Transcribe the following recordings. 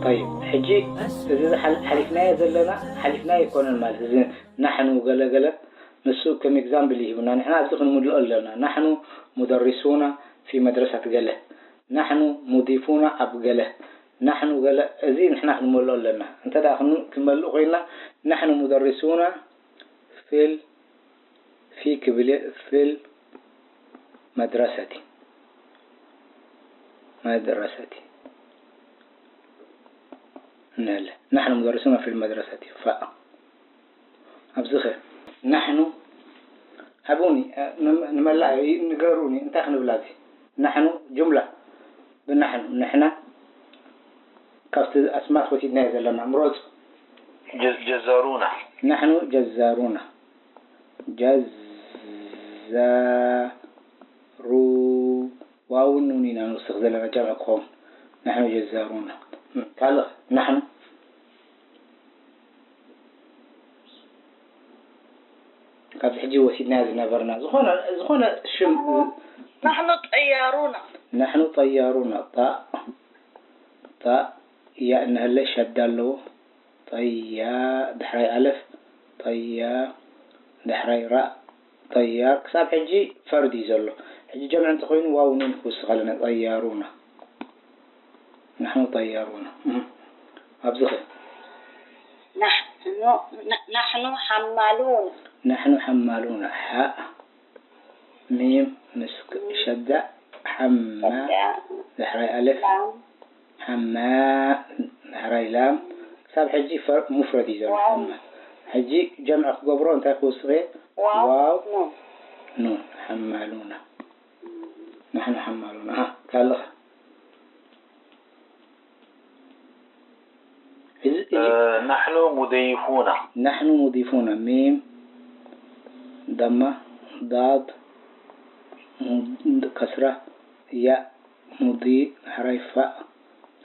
طيب፣ ሕጂ እዚ ዝሓል-፣ ሓሊፍናዮ ዘለና፣ ሓሊፍናዮ ኣይኮነን ማለት፣ እዚ ናሕኑ ገለ ገለ፣ ንሱ ከም ኤግዛምፕል ይህብና። ንሕና ኣብዚ ክንምልኦ ኣለና። ናሕኑ ሙደሪሱና ፊ መድረሳት ገለ፣ ናሕኑ ሙዲፉና ኣብ ገለ፣ ናሕኑ ገለ፣ እዚ ንሕና ክንመልኦ ኣለና። እንተ ደኣ ክን-፣ ክንመልእ ኮይንና፣ ናሕኑ ሙደሪሱና ፊል፣ ፊ ክብል እየ፣ ፊል መድረሰቲ፣ መድረሰቲ። ንለ፣ ናሕኑ ሙደሪሱና ፊል መድረሰቲ፣ ፋእ። ኣብዚ ኸ፣ ናሕኑ፣ ሃቡኒ፣ እ፣ ንም-፣ ንመላእ ይ-፣ ንገሩኒ፣ እንታይ ክንብላ እዚ? ናሕኑ፣ ጁምላ፣ ብናሕኑ፣ ንሕና፣ ካብቲ ኣስማት ወሲድናዮ ዘለና፣ ምረጹ። ጀ-፣ ጀዛሩና። ናሕኑ ጀዛሩና። ጀዛሩ-፣ ዋውን ኑን ኢና ንውስኽ ዘለና፣ ጀምዒ ክኸውን። ናሕኑ ጀዛሩና። ካልእ፣ ናሕኑ። ካብዚ ሕጂ ወሲድናዮ ዝነበርና ዝኾነ፣ ዝኾነ ሽም። ናሕኑ ጠያሩና። ናሕኑ ጠያሩና። ጣእ፣ ጣእ፣ ያእ እናሃለ ሸዳ ኣለዎ። ጠያ፣ ዳሕራይ ኣለፍ፣ ጠያ፣ ዳሕራይ ራእ፣ ጠያር። ክሳብ ሕጂ ፈርድ እዩ ዘሎ። ሕጂ ጀምዒ እንተኾይኑ ዋው ኑን ክውስኽ ኣለና። ጠያሩና። ናሕኑ ጠያሩና። እህ። ኣብዚ ኸ? ናሕኑ፣ ና-፣ ናሕኑ ሓማሉን። ናሕኑ ሓማሉና። ሓእ፣ ሚም፣ ምስ ክ-፣ ሸዳ፣ ሓማ፣ ሸዳ፣ ዳሕራይ ኣለፍ፣ ላም። ሓማ፣ ዳሕራይ ላም። ክሳብ ሕጂ ፈር-፣ ሙፍረድ እዩ ዘሎ፣ ዋው። ሓማ። ሕጂ ጀምዒ ክገብሮ እንታይ ክውስኽ እየ? ዋው፣ ዋው፣ ኑን። ኑን። ሓማሉና። ናሕኑ ሓማሉና። ኣሃ፣ ካልእ ኸ? እዚ፣ እዚ እ፣ ናሕኑ ሙደይፉና። ናሕኑ ሙዲፉና። ሚም፣ ደማ፣ ዳድ፣ ሙድ-፣ ከስራ፣ ያእ፣ ሙዲ፣ ዳሕራይ ፋእ፣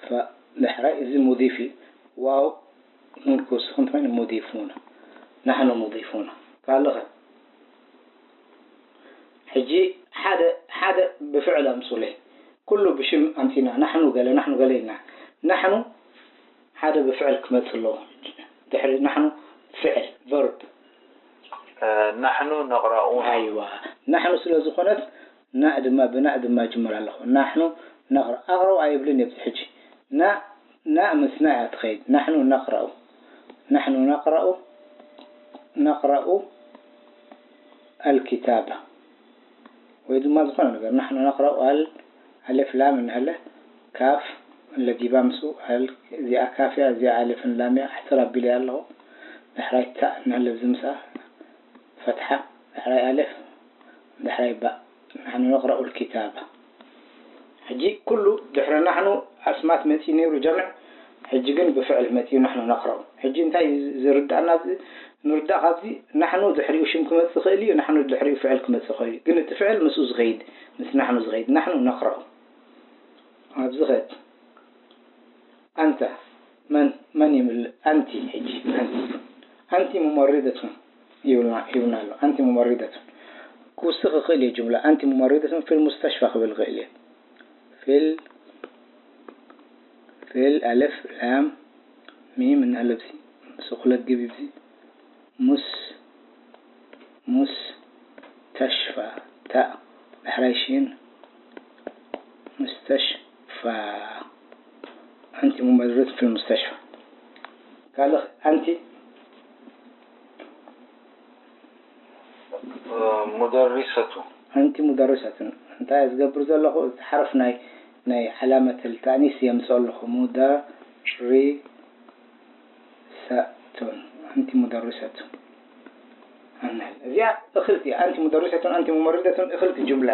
ፋእ፣ ዳሕራይ እዚ ሙዲፍ እዩ። ዋው፣ ኑን ክውስኽ እንተኾይኑ ሙዲፉና። ናሕኑ ሙዲፉና። ካልእ ኸ? ሕጂ ሓደ፣ ሓደ ብፍዕል ኣምጹለይ። ኩሉ ብሽም ኣምጺና፣ ናሕኑ ገለ፣ ናሕኑ ገለ ኢልና። ናሕኑ ሓደ ብፍዕል ክመጽእ ኣለዎ። ድሕሪ ናሕኑ ፍዕል፣ ቨርብ። እ፣ ናሕኑ ነቕረኡ። ኣይዋ፣ ናሕኑ ስለ ዝኾነት፣ ናእ ድማ፣ ብናእ ድማ ጅምር ኣለኹ። ናሕኑ ነቕረኡ። ኣቕረኡ ኣይብልን እየ ኣብዚ ሕጂ። ናእ፣ ናእ ምስ ናእ እያ ትኸይድ። ናሕኑ ነቕረኡ። ናሕኑ ነቕረኡ፣ ነቕረኡ ኣልኪታባ። ወይ ድማ ዝኾነ ነገር። ናሕኑ ነቕረኡ ኣል-፣ ኣሌፍ ላም እንሀለ፣ ካፍ ለጊባ ምስኡ፣ ኣል-፣ እዚኣ ካፍ እያ፣ እዚኣ ኣሌፍን ላም እያ፣ ኣሕተር ኣቢለ ኣለኹ። ዳሕራይ ታእ እንሀለ፣ እዚ ምስኣ ፈትሓ፣ ዳሕራይ ኣሌፍ፣ ዳሕራይ ባእ። ናሕኑ ነቕረኡ ኣልኪታባ። ሕጂ ኩሉ ድሕሪ ናሕኑ ኣስማት መጺኡ ነይሩ ጀምዕ፣ ሕጂ ግን ብፍዕል መጺኡ ናሕኑ ነቕረኡ። ሕጂ እንታይ እዩ ዝርዳእና ኣብዚ? ንርዳእ ካብዚ፣ ናሕኑ ድሕሪኡ ሽም ክመጽእ ይኽእል እዩ፣ ናሕኑ ድሕሪኡ ፍዕል ክመጽእ ይኽእል እዩ። ግን እቲ ፍዕል ምስኡ ዝኸይድ፣ ምስ ናሕኑ ዝኸይድ፣ ናሕኑ ነቕረኡ። ኣብዚ ኸድ፣ ኣንተ፣ መን፣ መን ይምልእ? ኣንቲ፣ ሕጂ፣ ኣንቲ። ኣንቲ ሙመሪደቱን ይብልና፣ ይብልና ኣሎ። ኣንቲ ሙመሪደቱን። ክውስኽ ይኽእል እዩ ጅምላ። ኣንቲ ሙመሪደቱን ፊል ሙስተሽፋ ክብል ይኽእል እዩ። ፊል፣ ፊል፣ ኣለፍ፣ ላም፣ ሚም፣ እና ኣለብሲ፣ ሱቕ ለግብ ይብሲ። ሙስ-፣ ሙስተሽፋ፣ ታእ፣ ዳሕራይ ሺን፣ ሙስተሽፋ። ኣንቲ ሙመሪደቱን ፊል ሙስተሽፋ። ካልእ ኣንቲ? እ፣ ሙደሪሰቱ። ኣንቲ ሙደሪሰቱን። እንታይ እየ ዝገብር ዘለኹ? እቲ ሓርፍ ናይ፣ ናይ ዓላመት ተእኒስ የምፅኦ ኣለኹ። ሙደሪ-፣ ሰቱን፣ ኣንቲ ሙደሪሰቱን። ኣነ፣ እዚኣ እኽልቲ፣ ኣንቲ ሙደሪሰቱን፣ ኣንቲ ሙመሪደቱን እኽልቲ ጁምላ።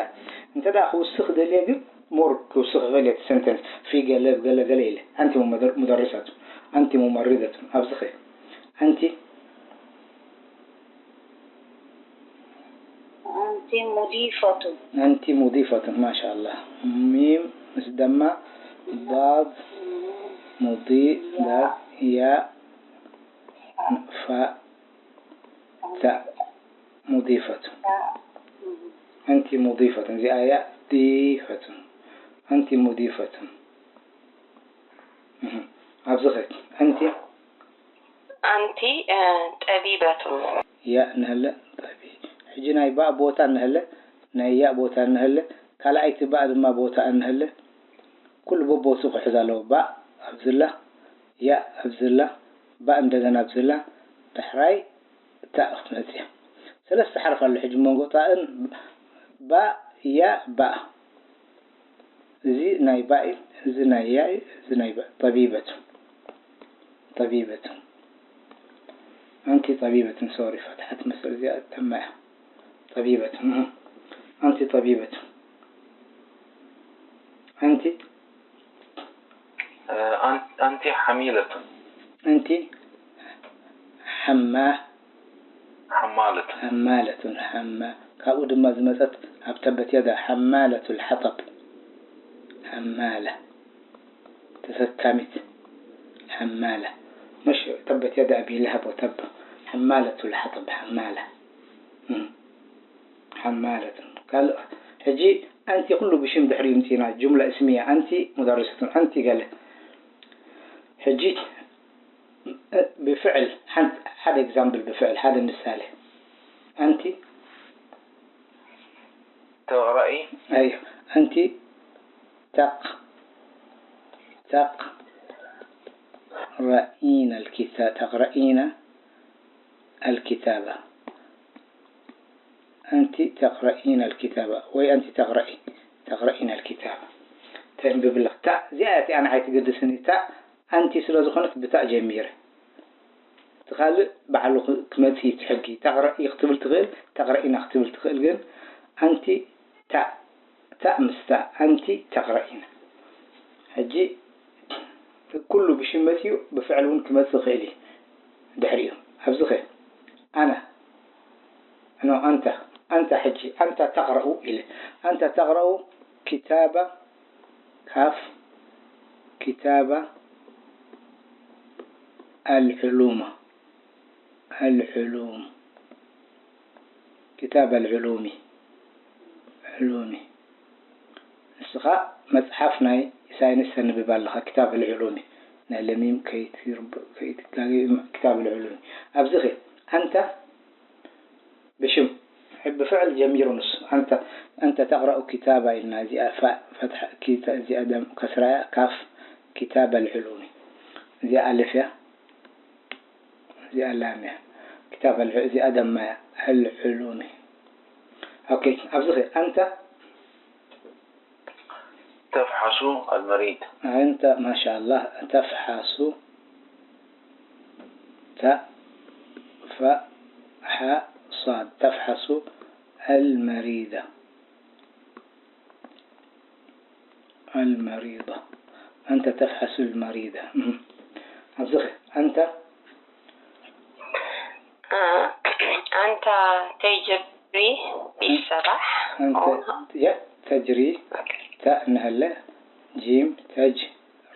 እንተ ደኣ ክውስኽ ደልየ ግን፣ ሞር ክውስኽ ይኽእል እየ፣ እቲ ሰንተንስ፣ ፊ ገለ፣ ገለ፣ ገለ ኢለ። ኣንቲ ሙመደር-፣ ሙደሪሰቱን፣ ኣንቲ ሙመሪደቱን፣ ኣብዚ ኸ? ኣንቲ ኣንቲ ሙዲፈቱን። ኣንቲ ሙዲፈቱን፣ ማሻኣላህ። ሚም ምስ ደማ፣ ዳድ፣ ሙዲ፣ ዳድ፣ ያ፣ ፋ፣ ታ፣ ሙዲፈቱ። ኣንቲ ሙዲፈቱን። እዚኣ ያእ ዲፈቱን። ኣንቲ ሙዲፈቱን። እህ። ኣብዚ ኸ፣ ኣንቲ? ኣንቲ፣ እ፣ ጠቢበቱን። ያእ ንህለ፣ ጠቢ-፣ ሕጂ ናይ ባእ ቦታ ንህለ፣ ናይ ያእ ቦታ ንህለ፣ ካልኣይቲ ባእ ድማ ቦታ እንህለ፣ ኩሉ በቦቱ ክሕዝ ኣለዎ። ባእ ኣብዝላ፣ ያእ ኣብዝላ፣ ባእ እንደገና ኣብዝላ፣ ዳሕራይ ታእ ክትመጽእ እያ። ሰለስተ ሓርፍ ኣሎ ሕጂ መንጎ ጣእን፣ ባእ፣ ያእ፣ ባእ። እዚ ናይ ባእ እዩ፣ እዚ ናይ ያእ እዩ፣ እዚ ናይ ባእ። ጠቢበቱን። ጠቢበቱን። ኣንቲ ጠቢበቱን፣ ሶሪ፣ ፈትሓ ትመስል እዚኣ፣ ተማ እያ። ጠቢበቱን። እህ። ኣንቲ ጠቢበቱን። ኣንቲ እ፣ ኣን-፣ ኣንቲ ሓሚለቱን። ኣንቲ ሓማ-፣ ሓማለቱን። ሓማለቱን፣ ሓማ-፣ ካብኡ ድማ ዝመጸት ኣብ ተበት የዳ ሓማለቱል ሓጠብ። ሓማለ። ተሰካሚት። ሓማለ። مش ተበት የዳ ኣቢ ለሀብ ወተብ። ሓማለቱል ሓጠብ፣ ሓማለ። እም። ሓማለቱን። ካልእ፣ ሕጂ ኣንቲ ኩሉ ብሽም ድሕሪኡ ምጺና፣ ጁምላ እስምያ፣ ኣንቲ ሙደርሰቱን፣ ኣንቲ ገለ። ሕጂ ብፍዕል፣ ሓንቲ፣ ሓደ ኤግዛምፕል ብፍዕል፣ ሓደ ምሳሌ። ኣንቲ ተቕረኢ። ኣይ፣ ኣንቲ ተቕ-፣ ተቕረኢና ኣልኪታ-፣ ተቕረኢና ኣልኪታባ። ኣንቲ ተቕረኢና ኣልኪታባ ወይ ኣንቲ ተቕረኢ፣ ተቕረኢና ኣልኪታባ። ተንብብላ። ታእ፣ እዚኣ እያ፣ እቲኣ ንዓይ ትገድስኒ። ታእ፣ ኣንቲ ስለ ዝኾነት ብታእ ጀሚረ። እቲ ካልእ ባዕሉ ክ-፣ ክመጽእ እዩ እቲ ሕጊ። ተቕረኢ ክትብል ትኽእል፣ ተቕረኢና ክትብል ትኽእል፣ ግን ኣንቲ ታእ፣ ታእ ምስ ታእ፣ ኣንቲ ተቕረኢና። ሕጂ ኩሉ ብሽም መጺኡ ብፍዕል እውን ክመጽእ ይኽእል እዩ ድሕሪኡ። ኣብዚ ኸ? ኣነ። ኖ፣ ኣንታ። ኣንታ ሕጂ፣ ኣንታ ተቕረኡ ኢለ። ኣንታ ተቕረኡ ኪታባ ካፍ ኪታባ ኣልዕሉማ። ኣልዕሉም። ኪታብ ኣልዕሉሚ። ዕሉሚ። ንስኻ መጽሓፍ ናይ ሳይንስ ተንብብ ኣለኻ። ኪታብ ኣልዕሉሚ። ናይ ለሚም ከይትርብ-፣ ከይትጋገ ኪታብ ኣልዕሉሚ። ኣብዚ ኸ ኣንታ ብሽም ብፍዕል ጀሚሩ ንሱ። ኣንተ፣ ኣንተ ተቕረኡ ኪታባ ኢልና። እዚኣ ፋእ ፈትሓ፣ ኪታ-፣ እዚኣ ደም ከስራያ ካፍ ኪታብ ኣልዕሉሚ። እዚኣ ኣልፍ እያ። እዚኣ ላም እያ። ኪታብ ኣልዕ-፣ እዚኣ ደማ እያ። ኣልዕሉሚ። ኦኬ፣ ኣብዚ ኸ ኣንተ ተፍሓሱ ኣልመሪድ። ኣንተ፣ ማሻኣላህ፣ ተፍሓሱ፣ ታ፣ ፋ፣ ሓ፣ ሷድ፣ ተፍሓሱ ኣልመሪዳ። ኣልመሪዳ። ኣንተ ተፍሓሱ ኣልመሪዳ። እም። ኣብዚ ኸ፣ ኣንተ እ፣ ኣንታ ተጅሪ ፊ ሰባሕ። ኣንተ፣ ያ፣ ተጅሪ፣ ታ እንሀለ፣ ጂም፣ ተጅ፣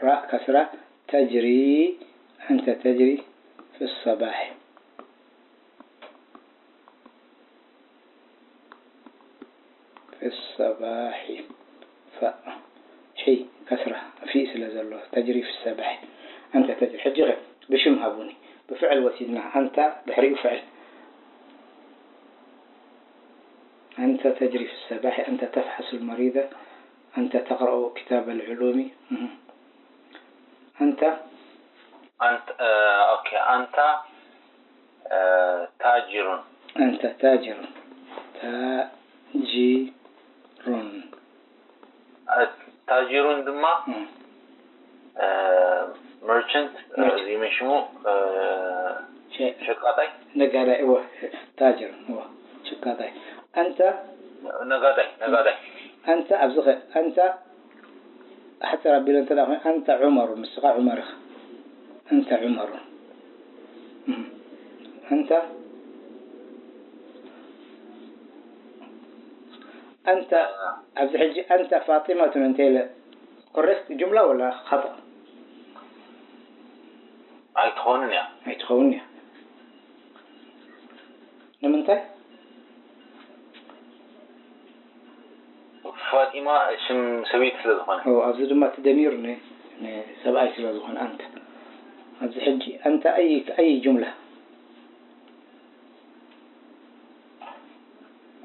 ራ፣ ከስራ፣ ተጅሪ፣ ኣንተ ተጅሪ ፊ ሰባሕ። ፊ ሰባሒ። ፈ-፣ ሒ፣ ከስራ፣ ፊ ስለ ዘሎ፣ ተጅሪ ፊ ሰባሒ። ኣንተ ተጅሪ። ሕጂ ኸ ብሽም ሃቡኒ። ብፍዕል ወሲድና። ኣንታ ድሕሪኡ ፍዕል። ኣንተ ተጅሪ ፊ ሰባሒ፣ ኣንተ ተፍሓሱ ልመሪደ፣ ኣንተ ተቕረኡ ኪታብ ኣልዕሉሚ። እህ። ኣንተ ኣንተ፣ እ፣ ኦኬ፣ ኣንታ እ፣ ታጅሩን። ኣንተ ታጅሩን። ታጂሩን። እ፣ ታጅሩን ድማ፣ እም። እ፣ መርቸንት፣ እ፣ መርቸንት። እዚ ምን ሽሙ፣ እ፣ ሸ-፣ ሸቃጣይ? ነጋዳይ፣ እወ፣ ታጅሩን፣ እወ፣ ሸቃጣይ። ኣንተ ነጋዳይ፣ ነጋዳይ። ኣንተ ኣብዚ ኸ-፣ ኣንተ ኣሕጽር ኣቢለ እንተ ደኣ ኾይነ፣ ኣንታ ዑመሩ፣ ንስኻ ዑመር ኢኻ። ኣንታ ዑመሩ። እም። ኣንታ፣ ኣንታ፣ ኣብዚ ሕጂ ኣንታ ፋጢመቱን እንተ ኢለ፣ ኮሬክት ጁምላ ወላ ኻጣእ? ኣይትኾንን እያ። ኣይትኸውን እያ። እንታይ ፋጢማ ሽም ሰበይቲ ስለ ዝኾነ ኦ፣ ኣብዚ ድማ እቲ ደሚር ን- ንሰብኣይ ስለ ዝኾነ ኣንተ ኣብዚ ሕጂ ኣንተ ኣይ ኣይ ጁምላ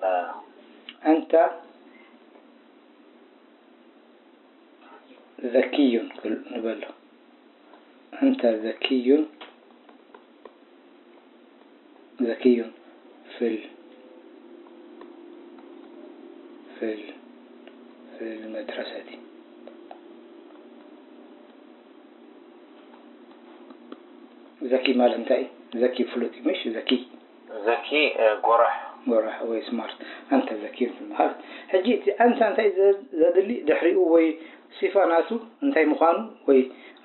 እ፣ ኣንተ ዘኪዩን ክል- ንበሎ ኣንተ ዘኪዩን ዘኪዩን ፍል ፍል ፍል መድረሰቲ ዘኪ ማለት እንታይ እዩ? ዘኪ ፍሉጥ እዩ ምሽ ዘኪ ዘኪ እ፣ ጎራሕ ጎራሕ ወይ ስማርት ኣንተ ዘኪ ማለት ሕጂ እቲ ኣንተ እንታይ ዘ- ዘድሊ ድሕሪኡ ወይ ሲፋ ናቱ እንታይ ምዃኑ ወይ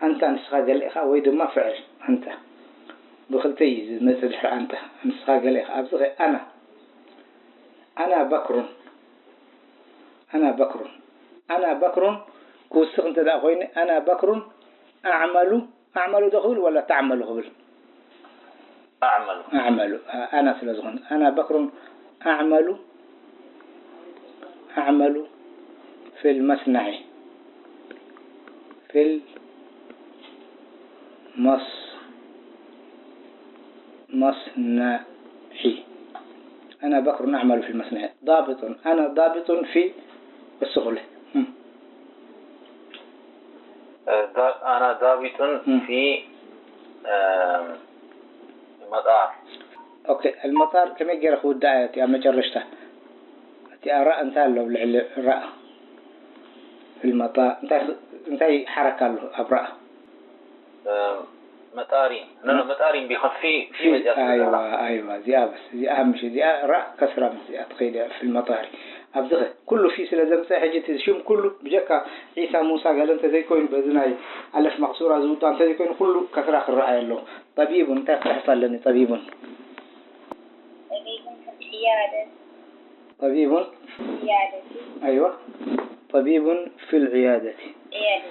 ኣንታ ንስኻ ገለ ኢኻ ወይ ድማ ፍዕል ኣንታ ብክልተ እዩ ዝመፅእ ድሕሪ ኣንታ ንስኻ ገለ ኢኻ ኣብዚ ኸ ኣና ኣና በክሩን ኣና በክሩን ኣና በክሩን ክውስኽ እንተ ደኣ ኮይኑ ኣና በክሩን ኣዕመሉ ኣዕመሉ ዶ ክብል ወላ ተዕመሉ ክብል ኣዕመሉ ኣዕመሉ ኣና ስለ ዝኾነ ኣና በክሩን ኣዕመሉ ኣዕመሉ ፊል መስነዒ ፊል መስ መስነዒ ኣና በክሩን ኣዕመሉ ፊል መስነዒ ዳብጡን ኣና ዳብጡን ፊ እሱ ክብለ እ፣ ዳ- ኣና ዳቢጡን እ። ፊ እ፣ መጣር ኦኬ المطار ከመይ ገይረ ክውድኣ እያ እቲኣ መጨረሽታ እቲኣ ራእ እንታይ ኣሎ ኣብ ልዕሊ ራእ في المطار እንታይ እንታይ ሓረካ ኣሎ ኣብ ራእ እ፣ መጣሪ ኖ ኖ መጣሪ ቢኸን ፊ ፊ መፅያ ኣይዋ ኣይዋ እዚኣ በስ እዚኣ ምሽ እዚኣ ራእ ከስራ ምስ እዚኣ ትኸይድ እያ في المطار ኣብዚ ኸ ኩሉ ፊ ስለ ዘምፀ ሕጂ እቲ ሽም ኩሉ ብጀካ ዒሳ ሙሳ ገለ እንተዘይኮይኑ በዚ ናይ ኣለፍ መቅሱራ ዝውዳ እንተዘይኮይኑ ኩሉ ከስራ ክረኣይ ኣለዎ ጠቢቡን እንታይ ክፅሕፍ ኣለኒ ጠቢቡን طبيب في العيادة ጠቢቡን عيادة ኣይዋ ጠቢቡን في العيادة عيادة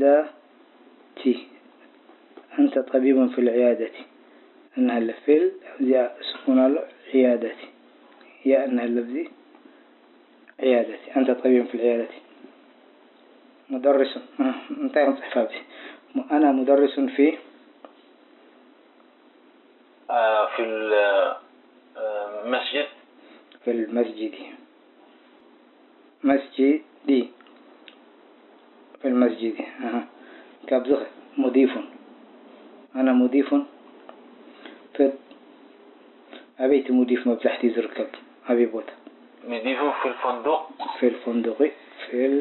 العيادة أنت طبيب في العيادة እንሃለ ፊል እዚኣ ስኩን ኣሎ عيادة ያ እንሃለ ኣብዚ عيادة أنت طبيب في العيادة مدرس እንታይ ክንፅሕፍ ኣብዚ أنا مدرس في እ፣ ፊል እ፣ መስጅድ في المسجد مسجدي في المسجد أها. ካብዚ ኸ مضيف أنا مضيف في ኣበይቲ مضيف መብዛሕትኡ ዝርከብ ኣበይ ቦታ مضيف في الفندق في الفندق في ال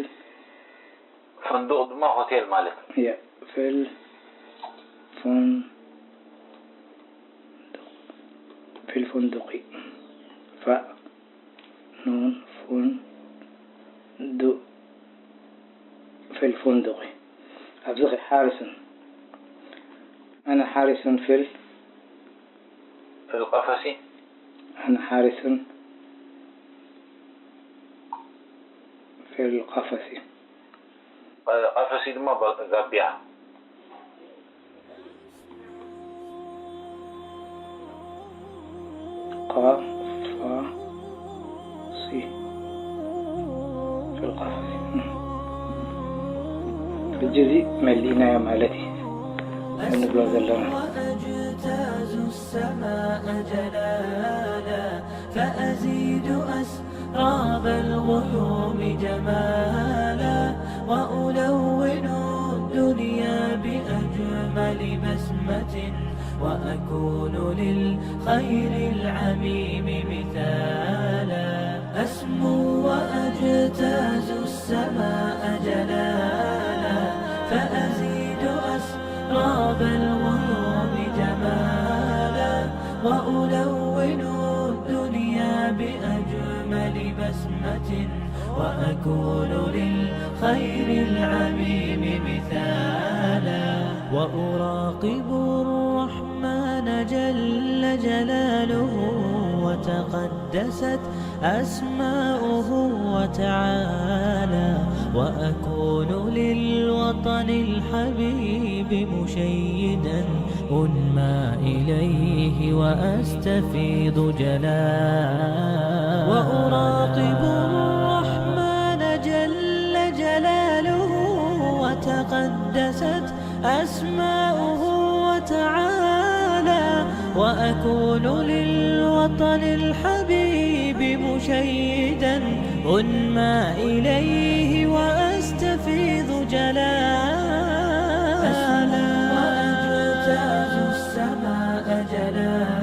ፈንዱቕ ድማ ሆቴል ማለት እዩ يا في الفندق في الفندق فاء نون فندق في الفندق ኣብዚ ኸ ሓሪስን أنا حارس في ال في القفص أنا حارس في القفص ቀፈሲ ድማ ባ- ጋቢያ ق ف ص في القفص ሕጂ እዚ መሊእናዮ ማለት እዩ እንብሎ ዘለና وأجتاز السماء جلالا فأزيد أسراب الغيوم جمالا وألون الدنيا بأجمل بسمة وأكون للخير العميم مثالا أسمو وأجتاز السماء جلالا فأزيد أسراب الغيوم جمالا وألون الدنيا بأجمل بسمة وأكون للخير العميم مثالا وأراقب الرحمن جل جلاله وتقدست أسماؤه وتعالى وأكون للوالي الوطن الحبيب مشيدا أنمى إليه وأستفيض جلا، وأراقب الرحمن جل جلاله وتقدست أسماؤه وتعالى، وأكون للوطن الحبيب مشيدا أنمى إليه وأستفيض جلا، وأجتاز السماء جلا.